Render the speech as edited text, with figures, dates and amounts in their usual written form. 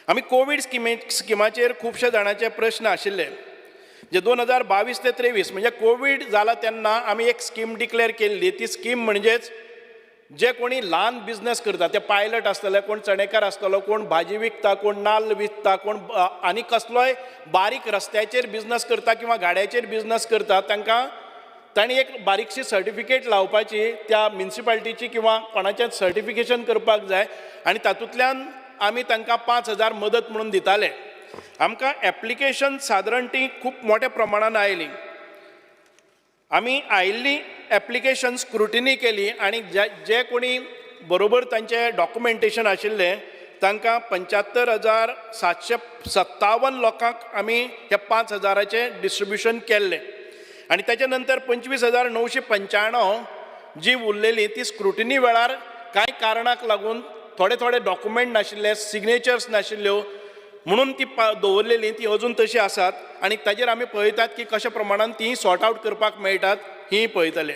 आमी कोवीड स्किमाचेर खुबशे जाणांचे प्रश्न आशिल्ले, जे 2022 ते 23, म्हणजे कोवीड जाला तेन्ना आमी एक स्कीम डिक्लेअर केल्ली. ती स्कीम म्हणजेच जे कोणी ल्हान बिजनस करता, ते पायलट आसतले, कोण चणेकार आसतलो, कोण भाजी विकता, कोण नाल्ल विकता, कोण आनी कसलोय बारीक रस्त्याचेर बिजनस करता किंवा गाड्याचेर बिजनस करता, तांकां तांणी एक बारीकशी सर्टिफिकेट लावपाची, त्या म्युनिसिपालिटीची किंवा कोणाचें सर्टिफिकेशन करपाक जाय आनी तातूंतल्यान आमी तांकां 5000 मदत म्हणून दिताले. आमकां एप्लिकेशन सादारण ती खूब मोठ्या प्रमाणान आयली. आमी आयिल्ली एप्लिकेशन स्क्रुटिनी केली आनी जे जे कोणी बरोबर तांचे डॉक्युमेंटेशन आशिल्लें, तांकां 75,757 लोकांक आमी ह्या 5000चें डिस्ट्रिब्युशन केल्लें. आनी ताच्या नंतर 25,995 जी उरलेली, ती स्क्रुटिनी वेळार कांय कारणाक लागून थोडे थोडे डॉक्युमेंट नाशिल्ले, सिग्नेचर्स नाशिल्ल्यो म्हणून ती दवरलेली, ती अजून तशी आसात आनी ताजेर आमी पळयतात की कशा प्रमाणान ती सॉर्ट आवट करपाक मेळटात ही पळयतले.